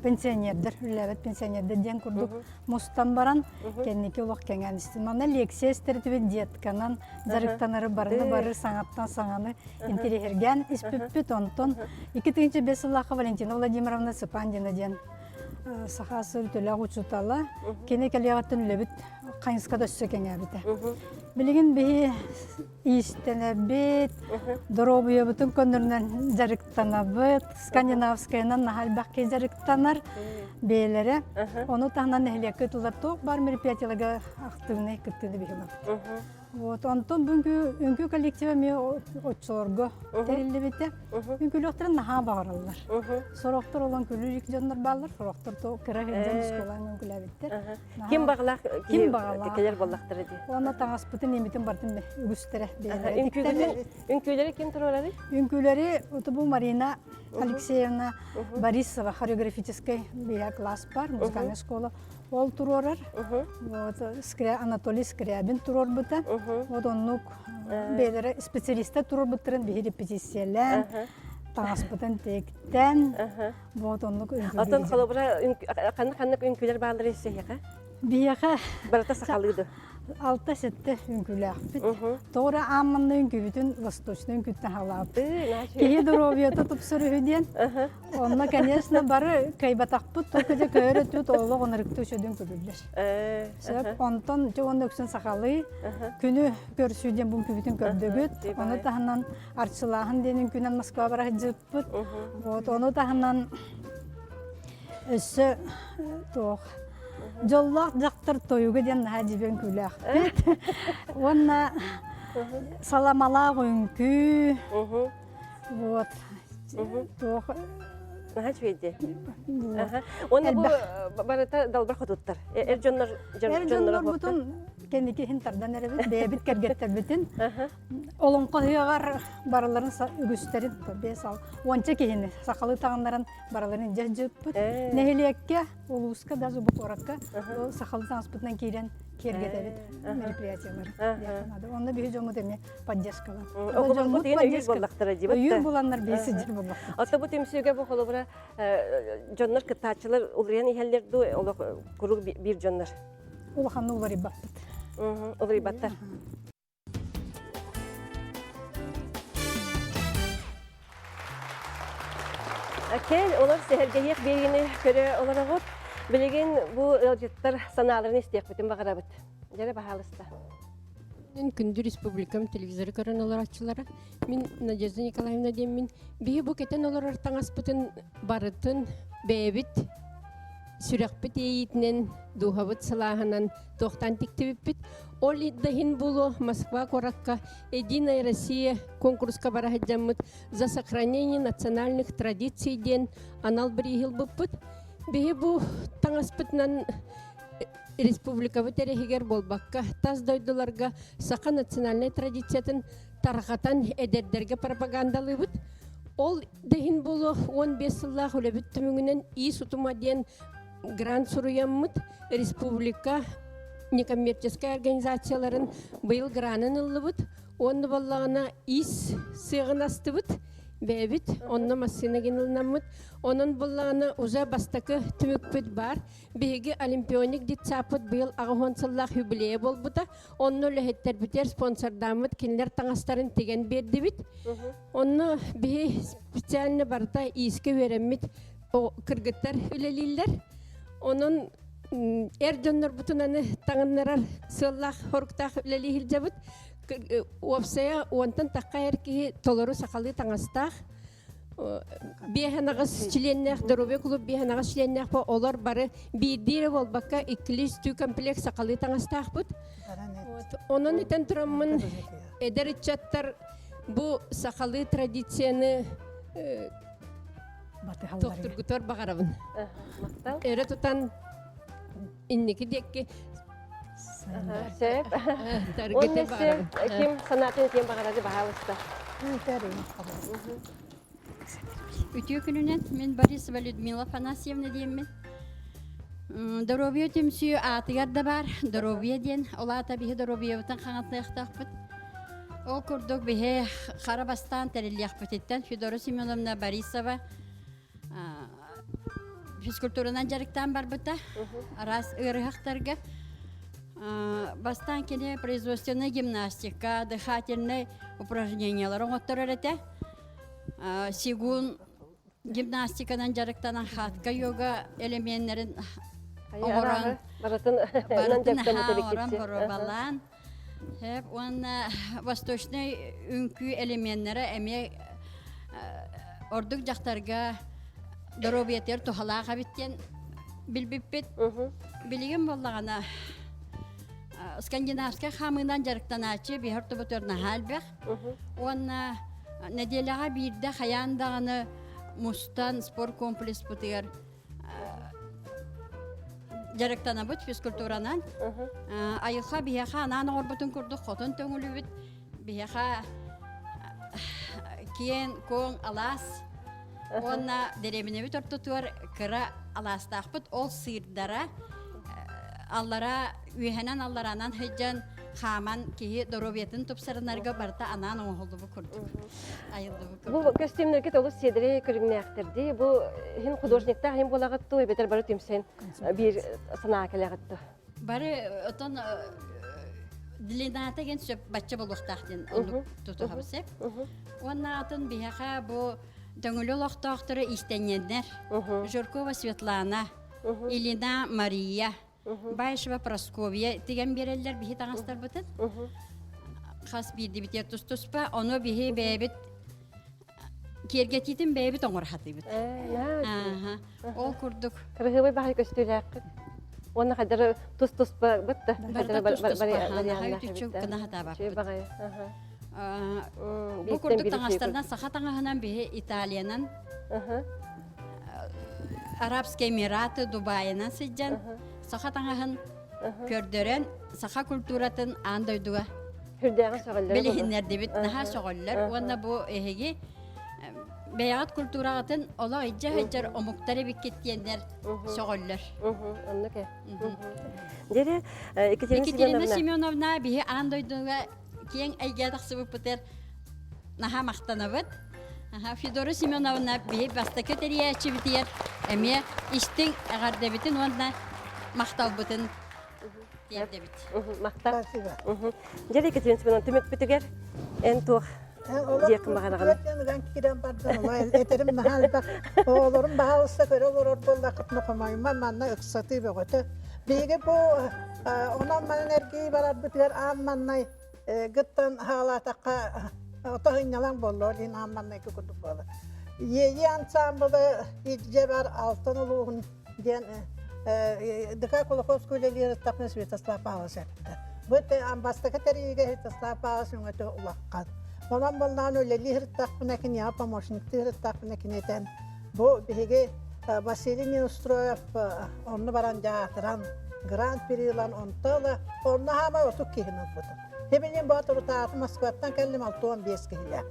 пенсионердэр, үлэлээбэт пенсионердэр диэн курдук мустан баран кэнники олох кэҥээн истим. Манна лекция истэртибит детканан дьарыктанары барыны бары саҥаттан саҥаны интириэһиргээн испиппит. Онтон 2005 сыллаахха Валентина Владимировна Цыпандина диэн саха сыр төлөөх учуутала кини кэлиэҕиттэн үлэбит хайысхата өссө кэҥээбитэ. Билигин биһи иистэнэбит, доруобуйабытын көннөрүнэн дьарыктанабыт, скандинавскайынан наһаа элбэх киһи дьарыктанар бэйэлэрэ. Ону таһынан нэһилиэккэ ыытыллар туох баар мероприятиеларга актыыбынай кыттыыны биһи ылабыт. Вот, онтон бүгүнкү үҥкүү коллектива эмиэ оччолорго тэриллибитэ. Үҥкүүлүөхтэрин наһаа баҕараллар. Сорохтор олон күлүү дьоннор бааллар, сорохтор то кыра сылдьан оскуолаҕа үҥкүүлээбиттэр. Ким баҕалаах ким баҕалаах кэлэр буоллахтара дии. Уонна таҥаспытын имитин бартын үгүстэрэ бэйэлэрэ Үҥкүүлэри ким туруорарый? Үҥкүүлэри бу Марина Алексеевна Борисова хореографическай бэйэ класс бар, музыкальная школа. Ол туруорар. Вот Анатолий Скрябин туруорбута. Вот оннук бэйэлэрэ специалистар туруорбуттарын биһи репетициялээн, таҥаспытын тиктэн, вот оннук Отон холобура ханнык-ханнык үҥкүүлэр бааллар эһиэхэ? Биһиэхэ барыта сахалыы ду? Алта-сэттэ үҥкүүлээхпит. Тоҕо эрэ аамманна үҥкүүбүтүн восточный үҥкүүттэн хаалаабыт. Киһи доруобуйата тупсар үһү диэн. Онно, конечно, бары кыайбатахпыт, только дьэ көөр өттүбүт олох ынырыктыы үчүгдүн күлүллэр. Сөп. Онтон дьэ уонна үксүн сахалыы күнү көрсүү диэн бу үҥкүүбүтүн көрдүгүт. Ону таһынан арчылааһын диэн үҥкүүнэн Москва бара сылдьыбыппыт. Вот ону таһынан өссө туох дьоллоох дьахтар тойуга диэн наһаа дьиибэ үҥкүүлээхпит. Уонна саламалаах үҥкүү. Вот туох Наһаа үчүгэй дии. Уонна бу барыта далбар хотуттар. Эр дьоннор Эр дьоннорбутун кэнники иһин тардан эрэбит, бэйэбит кэргэттэрбитин. Олоҥхо ыһыаҕар барыларын үгүстэрин биэс ал уонча киһини сахалыы таҥыннаран барыларын илдьэ сылдьыппыт. Нэһилиэккэ, улууска даже бу куоракка сахалыы таҥаспытынан киирэн киэргэтэбит мероприятиелары. Онно биһи дьоммут эмиэ поддержкалар. Дьоммут өйүүр буоллахтара дии. Өйүүр буланнар биһи сылдьар буоллахтар. Ото бу түмсүүгэ бу холобура дьоннор кыттааччылар уларыйан иһэллэр дуу, олох куруук биир дьоннор? Улаханны уларыйбаппыт. Уларыйбаттар. Кэл, олор сэһэргэһиэх биэриини көрө олороҕут. Билигин бу ыалдьыттар санааларын истиэхпитин баҕарабыт. Дьэрэ баһаалыста. Мин күндү республикам телевизоры көрөн олорооччулара. Мин Надежда Николаевна диэммин. Биһи бу кэтэн олорор таҥаспытын барытын бэйэбит сүрэхпит иэйиитинэн, дууһабыт сылааһынан туохтаан тиктибиппит. Ол да иһин буолуо Москва куоракка Единая Россия конкурска бара сылдьаммыт «За сохранение национальных традиций» диэн анал бирииһи ылбыппыт. Биһи бу таҥаспытынан республикабыт эрэһигэр буолбакка, тас дойдуларга саха национальнай традициятын тарҕатан эдэрдэргэ пропагандалыыбыт. Ол да иһин буолуо 15 сыллаах үлэбит түмүгүнэн Иис утума диэн грант суруйаммыт республика некоммерческай организацияларын быйыл гранын ыллыбыт. Уонна буоллаҕына ис сыаҕын астыбыт бэйэбит онно массыына гинылынаммыт. Онон буллаҕына уже бастакы түмүкпүт бар. Биһиги Олимпионик детсаппыт быйыл 80 сыллаах юбилейа буолбута. Онно үлэһиттэрбитигэр спонсордааммыт кинилэр таҥастарын тигэн биэрдибит. Онно биһи специально барыта иискэ үөрэммит кыргыттар үлэлииллэр. Онон эр дьоннорбутун аны таҥыннарар сыаллаах хоруктаах үлэлии сылдьабыт. Уопсайа уонтан тахха эр киһи толору сахалыы таҥастаах. Биэһэнаҕыс чилиэннээх Здоровье клуб биэһэнаҕыс чилиэннээх олор бары биирдии эрэ буолбакка иккилии үстүү комплект сахалыы таҥастаахпыт. Онон этэн тураммын эдэр ыччаттар бу сахалыы традицияны тохтургутар баҕарабын. Өрө тутан инники диэки Сөп. Уонна ким санаатын ким баҕарады баһаалыста. Үтүө күнүнэн мин Борисова Людмила Афанасьевна диэммин. Доруобуйа түмсүү аатыгар да баар доруобуйа диэн ол аата биһи доруобуйабытын хаҥатыахтаахпыт. Ол курдук биһи хара бастаан тэриллиэхпититтэн Федора Семеновна Борисова физкультуранан дьарыктаан барбыта араас ыарыһахтарга. Бастаан кини производственная гимнастика, дыхательнай упражнениялар оҥотторор этэ. Сигун гимнастиканан дьарыктанан хатка йога элеменнэрин оҥорон барытын оҥорон боруобалаан уонна восточнай үҥкүү элеменнэрэ эмиэ ордук дьахтарга доруобуйатыгар туһалаах эбит диэн билбиппит. Билигин буоллаҕына скандинавскай хаамыынан дьарыктанааччы биһэр тобутугар наһаа элбэх. Уонна нэдиэлэҕэ биирдэ хайаан даҕаны мустан спорт комплекспытыгар дьарыктанабыт физкультуранан. Айылҕа биһиэхэ анаан оҥорбутун курдук хотон төҥүлүбүт. Биһиэхэ киэн куоҥ алаас уонна дэриэбинэбит ортотугар кыра алаастаахпыт. Ол сыырдара аллара үөһэнэн аллараанан сылдьан хааман киһи доруобуйатын тупсарынарга барыта анаан оҥоһуллубут курдук айыллыбыт Бу көстүүмнэргит олус сиэдэрэй көрүҥнээхтэр дии. Бу иһин художниктаах иһин буолаҕыт дуу, эбэтэр бары түмсэн биир санаа кэлэҕит дуу? Бары отон длината ген сөп бачча болуохтаах диэн оннук тутуһабыт сеп. Уонна атын биһиэхэ бу Төҥүлү олохтоохторо иистэнньэннэр Жиркова Светлана, Илина Мария, Баишева Прасковья тигэн биэрэллэр биһи таҥастарбытын. Хас биирдибитигэр тус-туспа, ону биһи бэйэбит киэргэтиитин бэйэбит оҥоро сатыыбыт. Ол курдук. Кырыһыабай баһай көстүүлээххит. Уонна хайдары тус-туспа бытта. Барыта тус-туспа. Гына хатаабаппыт. Бу курдук таҥастарынан саха таҥаһынан биһи Италиянан Арабские Эмираты Дубайынан сылдьан саха таҥаһын көрдөрөн саха культуратын аан дойдуга Хүрдээҕи сөҕөллөр билиһиннэрдибит наһаа сөҕөллөр уонна бу эһиги бэйэҕит культураҕытын олох илдьэ сылдьар омуктар эбиккит диэннэр сөҕөллөр. Оннук ээ. Дьэрэ Екатерина Екатерина Семеновна биһи аан дойдуга киэҥ эйгэ тахсыбыппытыгар наһаа махтанабыт. Федора Семеновна биһи бастакы тэрийээччибитигэр эмиэ истиҥ эҕэрдэбитин уонна махталбытын тиэрдэбит. Махтал. Дьэ, Екатерина Семеновна, түмүкпүтүгэр эн туох диэххин баҕараҕын? киирэн бардым, этерим наһаа элбэх. Оҕолорум баһаалыста көрө олорор буоллаххытына хомойума, манна ыксатыы бөҕөтө. Биһиги бу онон манан эргии барарбытыгар аан маннай гыттан хаалаатахха ото ынньалаҥ буолла диэн аан маннайгы курдук буолар. Иэйии ансаамбылы илдьэ бар Алтан улууһун диэн ДК Кулаковскай үлэлиир аттахпына Святослав Павлович эппитэ. Бу бастакы тэрийиигэ Святослав Павлович өҥөтө улахан. Онон боллаан үлэлии сырыттахпына киниэхэ помощниктыы сырыттахпына кини этэн бу биһиги Василий Неустроев онно баран дьаатыран грант ылан онто ыла онно хаамай отут киһини ылбытым. Хибинин Боотурутааты Москваттан кэллим 65 киһилээх.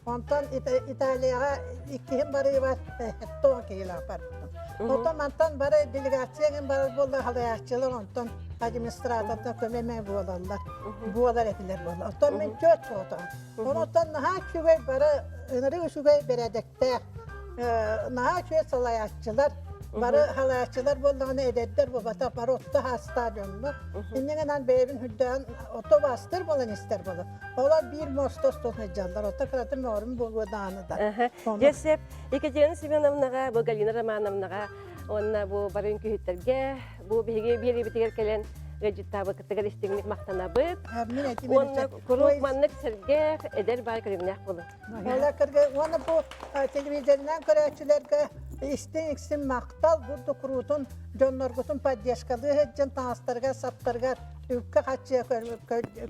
Онтон Италияҕа иккиһин барыыбар 70 киһилээх барбытым. Онтон мантан бары делегация эҥин барар буолла халайааччылар онтон администратортан көмө эмэ буолаллар. Буолар этилэр буолла. Оттон мин төрт соҕотоҕум. Онтон наһаа үчүгэй бары ынырык үчүгэй бэрээдэктээх наһаа үчүгэй салайааччылар бары халааччылар буоллаҕына эдэрдэр буолбатах бары отто хаастаах дьоннор инньэ гынан бэйэбин үрдээн ото бастыр буолан истэр буолар олор биир мосто остуол сылдьаллар ото кыратын мөҕөрүм буолуо даҕаны да Дьэсэп Екатерина Семеновнаҕа бу Галина Романовнаҕа уонна бу бары үҥкүүһүттэргэ бу биһиги биэриибитигэр кэлэн ыалдьыттаабыккытыгар истиҥник махтанабыт. Уонна куруук маннык сэргэх, эдэр баай көрүҥнээх буолуҥ. Уонна бу телевизорынан көрөөччүлэргэ истиҥ-истиҥ махтал бурдук куруутун дьонноргутун поддержкалыы сылдьан таҥастарыгар, саптарыгар үпкэ-харчыга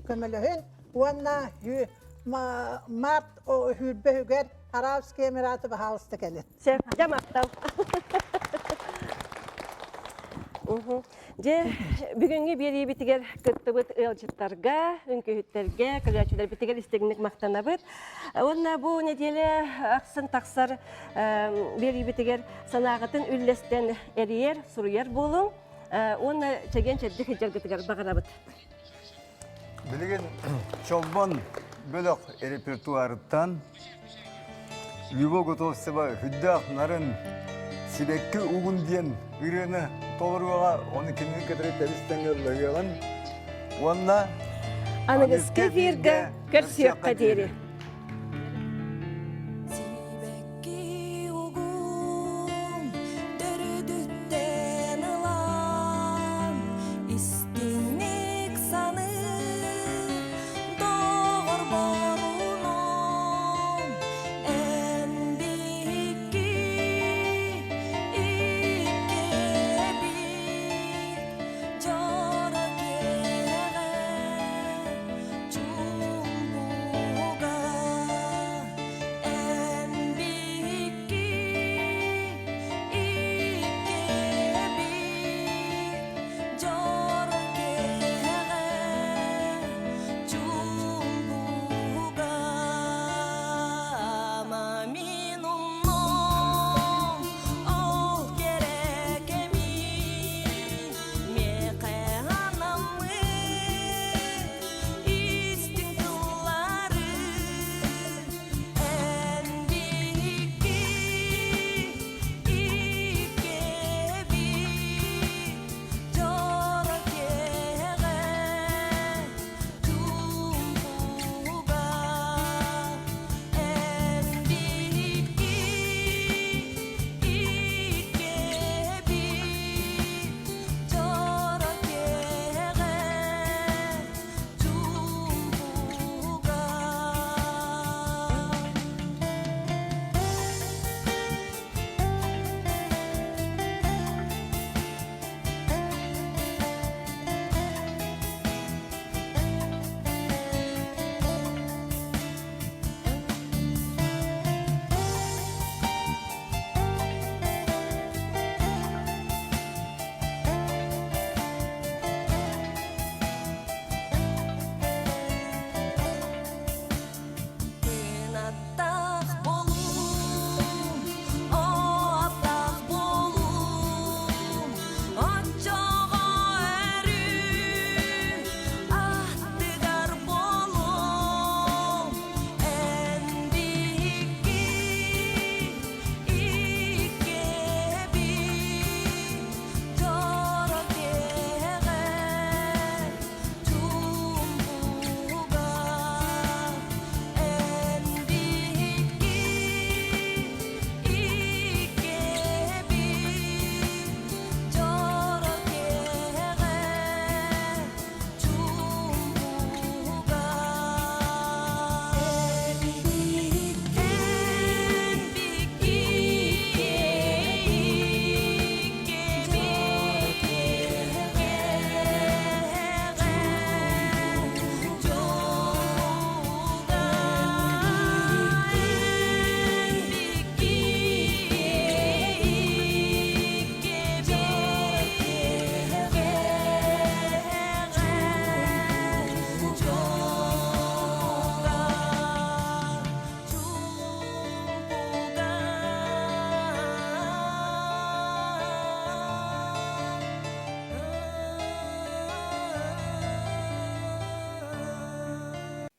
көмөлөһүн уонна март сүүрбэһүгэр Арабские Эмираты баһаалыста кэлин. Сөп, дьэ махтал. Дьэ, бүгүҥҥү биэриибитигэр кыттыбыт ыалдьыттарга, үҥкүүһүттэргэ, көрөөччүлэрбитигэр истиҥник махтанабыт. Уонна бу нэдиэлэ ахсын тахсар биэриибитигэр санааҕытын үллэстэн эрийэр, суруйар буолуҥ. Уонна чэгиэн-чэбдик сылдьаргытыгар баҕарабыт. Билигин Чолбон бөлөх репертуарыттан Любовь Готовцева Хүддээх нарын сибэкки угун диэн ырыаны толоруоҕа, ону кинини кытары тэбис-тэҥҥэ ыллаһыаҕын уонна Аныгыскы эфиргэ көрсүөххэ диэри.